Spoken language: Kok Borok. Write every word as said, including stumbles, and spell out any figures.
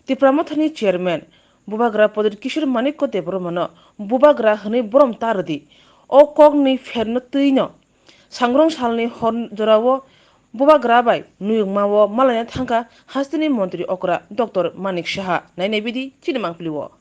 Tipra Mothani Chairman Bubagra Pradyot Kishore Manikya Debbarmano Bubagra hwnwi borom ta rwdi. O kokni pherno twino Sangrong salni hor jorao Bubagra bai nuyungmao malaina thangkha hasteni montri okra Doctor Manik Saha. Nainai bidi chini mangpilio.